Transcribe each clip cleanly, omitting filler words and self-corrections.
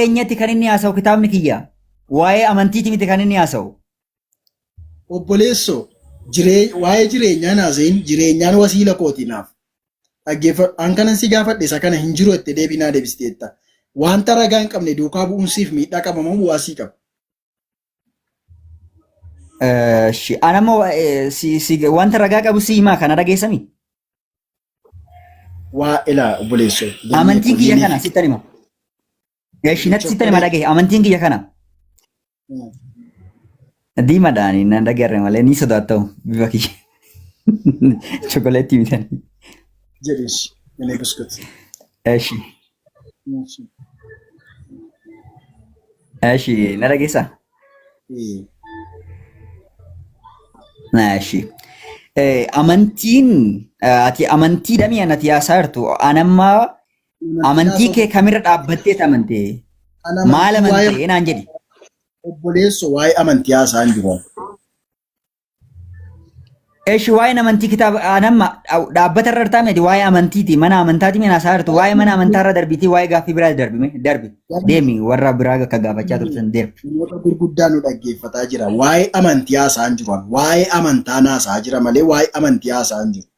Jireenyatti kan inni haasa'u kitaabni kiyya. Waa'ee amantiiti miti kan inni haasa'u. Obboleessoo, jiree, waa'ee jireenyaa hin haasa'in, jireenyaan wasiila kooti naaf. Dhaggeeffadhu, an kanan si gaafadhe isa kana hin jiru jettee deebii naa deebisteetta. Wanta ragaa hin qabne duukaa bu'uun siif miidhaa qaba moo bu'aa sii qaba? Eshi, an amma si, si, wanta ragaa qabu si himaa kana dhageessami. Waa ilaa obboleessoo. Amantiin kiyya kana sittan hima. Eshi natti sittan hima dhagahe amantiin kiyya kana. Diimaadhaan nan dhageerre malee ni sodaattamu bifa kiyya. Chokoleettii bitanii. Jedhis inni biskut. Eshi eshi na dhageessaa? Eshi. Amantiin ati amantii damii anati yaasaa jirtu anamma amantii kee kamirra dhaabbattee amantee maal amantee naan jedhi. Obboleesso waa'ee amantii haasaa hin jiru. Eshi waa'een amantii kitaaba anamma dhaabbata irra jirtaa miti waa'ee amantiiti mana amantaati mina haasaa jirtu waa'ee mana amantaa irra darbitii waa'ee gaaffii biraa darbime darbi deemi warra biraa akka gaafachaa turtan deemi. Namoota gurguddaa nu dhaggeeffataa jira. Waa'ee amantii haasaa hin jiru. Waa'ee amantaa haasaa jira malee waa'ee amantii haasaa hin jiru.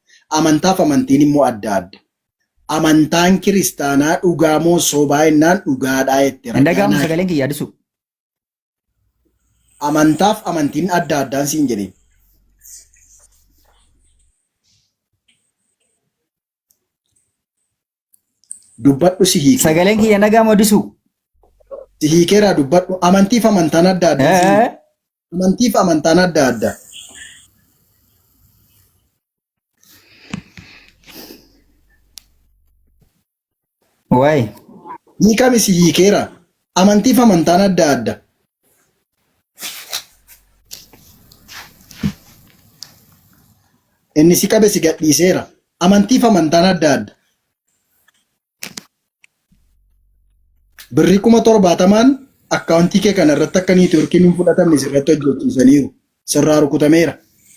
Amantaaf amantiin immoo adda adda. Amantaan kiristaanaa dhugaa moo sobaa jennaan dhugaadhaa jette Hin ragaa dhaga'amu naa sagaleen kiyya adisu. Amantaaf amantiin adda addaan siin jedhe. Dubbadhu si hiike. Sagaleen kiyya hin dhaga'amu adisu. Si hiikeeraa dubbadhu. Amantiif amantaan adda addaan siin Eh? jedhe. Amantiif amantaan adda adda. Wayi. Hiikami si hiikeera. Amantiif amantaan adda adda. Inni si qabe si gadhiiseera. Amantiif amantaan adda adda. Birrii 70,000n akkaawuntii kee kana irratti akka niitoorkiin hin fudhatamne sirratti hojjechiisaniiru. Sirraa rukutameera.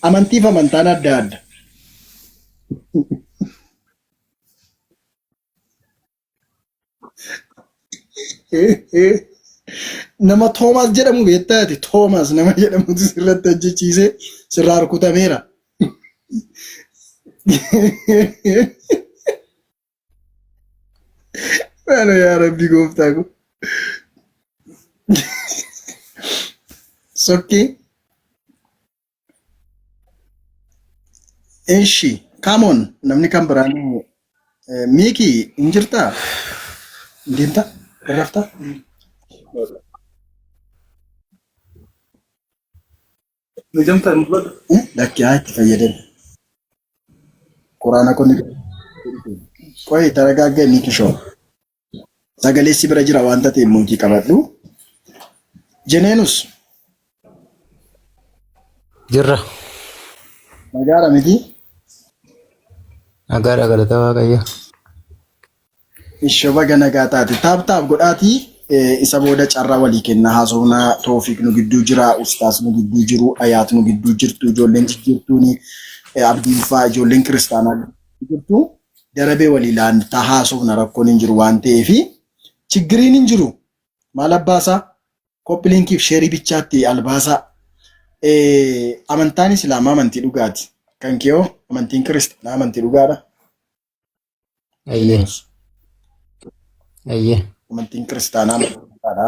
Amantiif amantaan adda adda. Nama Toomaas jedhamu beektaa ati? Toomaas nama jedhamutu sirratti hojjechiisee sirraa rukutameera. Maaloo yaa Rabbi gooftaa koo. Sokkee. Eshi, come on. Namni kan biraan Miiki hin jirtaa? Hin deemtaa? Raftaa? Nijamtaa hin dubbadhu. Lakki haa itti fayyadami. Quraana kun qoyi taragaagga Miiki shoo. Sagalee si bira jira waanta ta'eef mootii qabadhu. Jeneenus Jirra. nagaadha miti. Nagaadha galata Waaqayyo. Ishoo baga nagaa taate. Taap taap godhaatii isa booda carraa walii kenna haasofnaa Toofiq nu gidduu jira, Ustaas nu gidduu jiru, Ayaat nu gidduu jirtu, ijoolleen jijjiirtuuni, Abdiin faa ijoolleen kiristaanaa jirtu. Darabee walii laantaa haasofna rakkoon hin jiru waan ta'eefi chiggiriin hin jiru. Maal abbaasaa? Koppi linkiif sheerii bichaatti albaasaa. Amantaan Islaamaa amantii dhugaati. Kan kee hoo amantiin kiristaanaa amantii dhugaadha? Ayyee. Ayyee. Amantiin kiristaanaa amantii dhugaadha.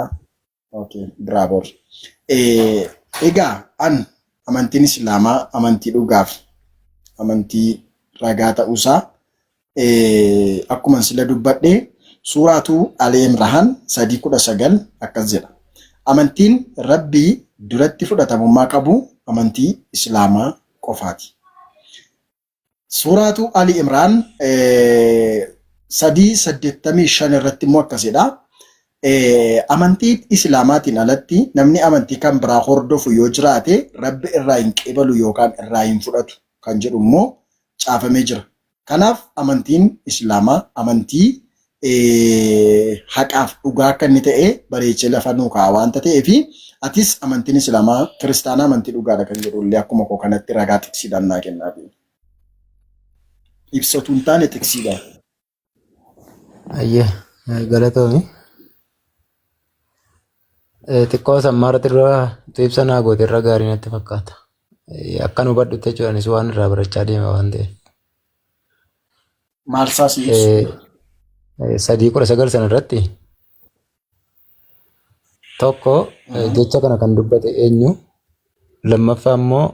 Okay, bravo. Egaa an amantiin Islaamaa amantii dhugaaf amantii ragaa ta'uusaa akkuma sila dubbadhe suuraatu Ali Imraan 3:19 akkas jedha. Amantiin Rabbii duratti fudhatamummaa qabu amantii Islaamaa qofaati. Suuraatu Ali Imraan 3:85 irratti immoo akkas jedha. Amantii Islaamaatiin alatti namni amantii kan biraa hordofu yoo jiraate Rabbi irraa hin qeebalu yookaan irraa hin fudhatu kan jedhu immoo caafamee jira. Kanaaf amantiin Islaamaa amantii haqaaf dhugaa akka inni ta'e bareechee lafa nuu kaa'a waanta ta'eef atis amantiin Islaamaa kiristaanaa amantii dhugaadha kan jedhu illee akkuma koo kanatti ragaa xiqsiidhaan naa kennaa deemi. Ibsa utuu hin taane xiqsiidhaan. Ayyee galatoomi. Xiqqoo sammaarratti dura utuu ibsa naa goote irra gaarii natti fakkaata. Akkan hubadhutti jechuudha anis waan irraa barachaa deema waan ta'eef. Maal isaa si ibsu? 3:19 sana irratti tokko jecha kana kan dubbate eenyu? Lammaffaa immoo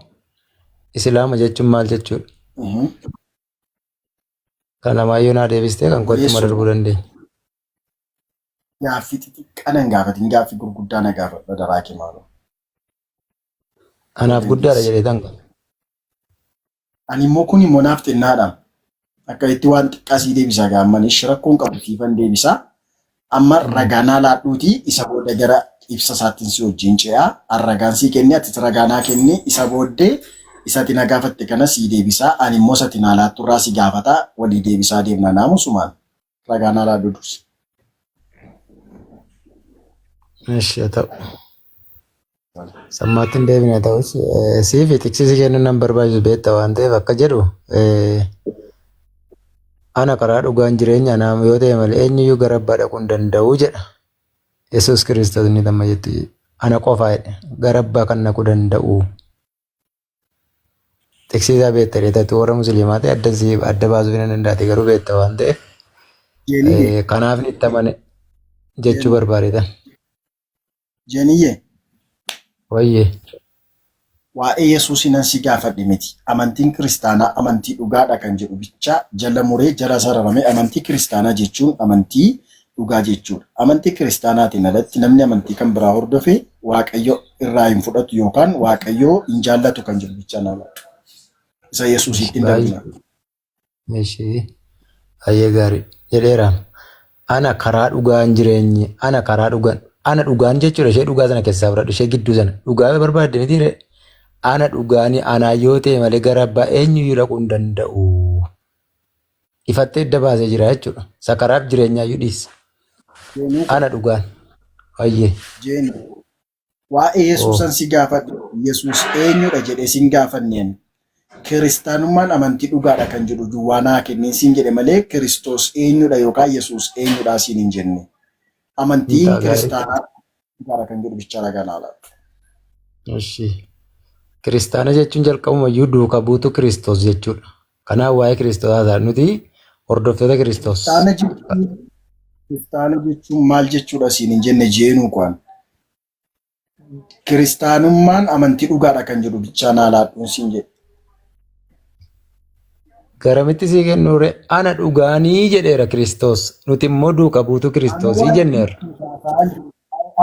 Islaama jechuun maal jechuudha? Kan lamaayyuu naa deebistee kan kootti immoo Obboleessoo darbuu dandeenya. Gaaffii xixiqqaa nan gaafatin, gaaffii gurguddaa na gaafadha daraa kee maaloo. Anaaf guddaadha Dandeessi. jedhee tan qaba. Ani immoo kun immoo naaf xinnaadha. Akka itti waan xiqqaa sii deebisaa gaamman ishi rakkoon qabu siifan deebisaa. Amma ragaa naa laadhuutii isa booda gara ibsa isaattiin si wajjin ce'aa. An ragaan sii kennee atis ragaa naa kenni isa booddee isati na gaafatte kana sii deebisaa. Ani immoo isati naa laatturraa si gaafata walii deebisaa deemna naamusumaan ragaa naa laadhu dursi. Ishi haa ta'u. Sammaatti hin deebine ta'us siifi tiksisi kennuun nan barbaachisu beekta waan ta'eef akka jedhu ana karaa dhugaan jireenya anaa yoo ta'e malee eenyuyyuu gara abbaa dhaquu hin danda'u jedha. Yesuus Kiristoos inni tamma jettu ana qofaa jedhe gara abbaa kan dhaquu danda'u. Tiksiisaa beekta dheetatu warra musliimaa ta'e adda si adda baasuu hin danda'ate garuu beekta waan ta'eef Jeeniyye. Kanaaf ni itti amane jechuu barbaadetan. Jeeniyye. Wayyee. Waa'ee Yesuusii nan si gaafadhe miti. Amantiin kiristaanaa amantii dhugaadha kan jedhu bichaa jala muree jala sararame amantii kiristaanaa jechuun amantii dhugaa jechuudha. Amantii kiristaanaatiin alatti namni amantii kan biraa hordofe Waaqayyo irraa hin fudhatu yookaan Waaqayyo hin jaallatu kan jedhu bichaa naa laata. Isa Yesuusiitti hin Baay'ee. darbina. Ishii baay'ee gaarii jedheera. Ana karaa dhugaan jireenyi, ana karaa dhugaan, ana dhugaan jechuudha ishee dhugaa sana keessaa fudhadhu ishee gidduu sana dhugaa barbaadde miti ree. Ana dhugaani anaa yoo ta'e malee gara abbaa eenyuyyuu dhaquu hin danda'u. Ifattee adda baasee jira jechuudha. Isa karaaf jireenyaayyuu dhiisa. Jeenuu Ana dhugaan. Baay'ee. Jeenu. Waa'ee Yesuusan si gaafadhe. Yesuus eenyudha jedhee sin gaafanneen. Kiristaanummaan amantii dhugaadha kan jedhu duwwaa naa kenneen siin jedhe malee Kiristoos eenyudha yookaan Yesuus eenyudha siin hin jenne. Amantiin Gaarii. kiristaanaa dhugaadha kan jedhu bichaa ragaa naa laatu. Eshi. Kiristaana jechuun jalqabumayyuu duuka buutuu Kiristoos jechuudha. Kanaaf waa'ee Kiristoos haasaa nuti hordoftoota Kiristoos. Kiristaana jechuun maal jechuudha siin hin jenne jeenuu kwaan. Kiristaanummaan amantii dhugaadha kan jedhu bichaa naa laadhuun siin jedhe. Garamitti sii kennuure ana dhugaanii jedheera Kiristoos. Nuti immoo duuka buutuu Kiristoosii jenneerra.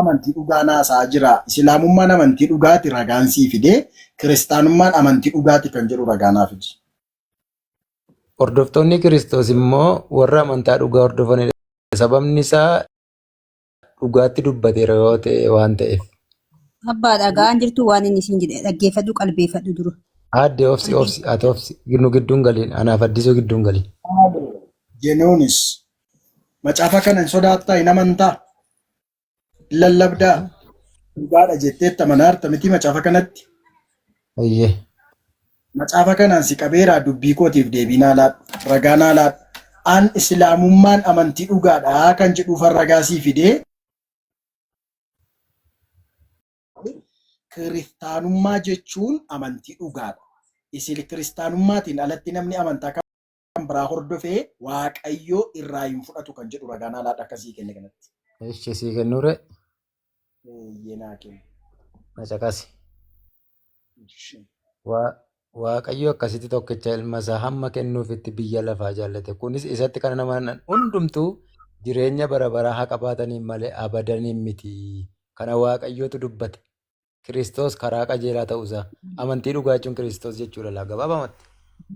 Amantii dhugaa naasaa jira. Islaamummaan amantii dhugaati ragaan sii fide. Kiristaanummaan amantii dhugaati kan jedhu ragaa naa fidi. Hordoftoonni Kiristoos immoo warra amantaa dhugaa hordofanidha. Sababni isaa dhugaatti dubbateera yoo ta'e waan ta'eef. Abbaa dhaga'aan jirtu waan inni siin jedhe dhaggeeffadhu qalbeeffadhu dura. Aadde obsi obsi ati obsi nu gidduun galiin anaaf addisuu gidduun galiin. Jenuunis macaafa kana hin sodaattaa hin amantaa hin lallabdaa dhugaadha jetteetta manaarta miti macaafa kanatti. Ayyee. Macaafa kanaan si qabeeraa dubbii kootiif deebii naa laadhu ragaa naa laadhu. An islaamummaan amantii dhugaadha kan jedhuufan ragaa sii fidee kiristaanummaa jechuun amantii dhugaadha. Isin kiristaanummaatiin alatti namni amantaa kan biraa hordofee Waaqayyoo irraa hin fudhatu kan jedhu ragaa naa laadha akkasii kenne kanatti. Eshi sii kennuure Eeyyee naa kennu. na caqasi. Waaqayyo akkasitti tokkicha ilma isaa hamma kennuufitti biyya lafaa jaallate. Kunis isatti kan amanan hundumtuu jireenya bara baraa haa qabaataniin malee abadaniin miti. Kana Waaqayyotu dubbate. Kiristoos karaa qajeelaa ta'uusaa. Amantii dhugaa jechuun Kiristoos jechuudha laa gabaabamatti.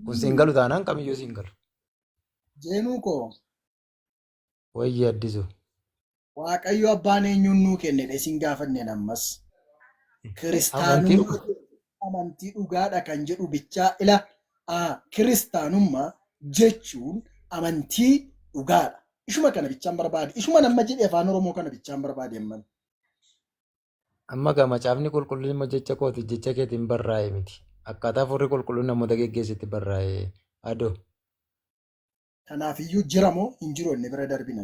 Kun siin galu taanaan kamiyyuu siin galu. Jeenuu koo Wayyi Addisu. Waaqayyo abbaan eenyuun nuu kennedha isin gaafanneen ammas. Amantii Kiristaanummaa dhugaa. amantii dhugaadha kan jedhu bichaa ila kiristaanummaa jechuun amantii dhugaadha. Ishuma kana bichaan barbaade. Ishuma nama jedhe afaan Oromoo kana bichaan barbaade amman. Amma gaa macaafni qulqulluun immoo jecha kooti jecha keetiin barraa'e miti. Akkaataa hafuurri qulqulluun namoota geggeessetti barraa'e. Adoo. Kanaafiyyuu jira moo hin jiru inni bira darbina.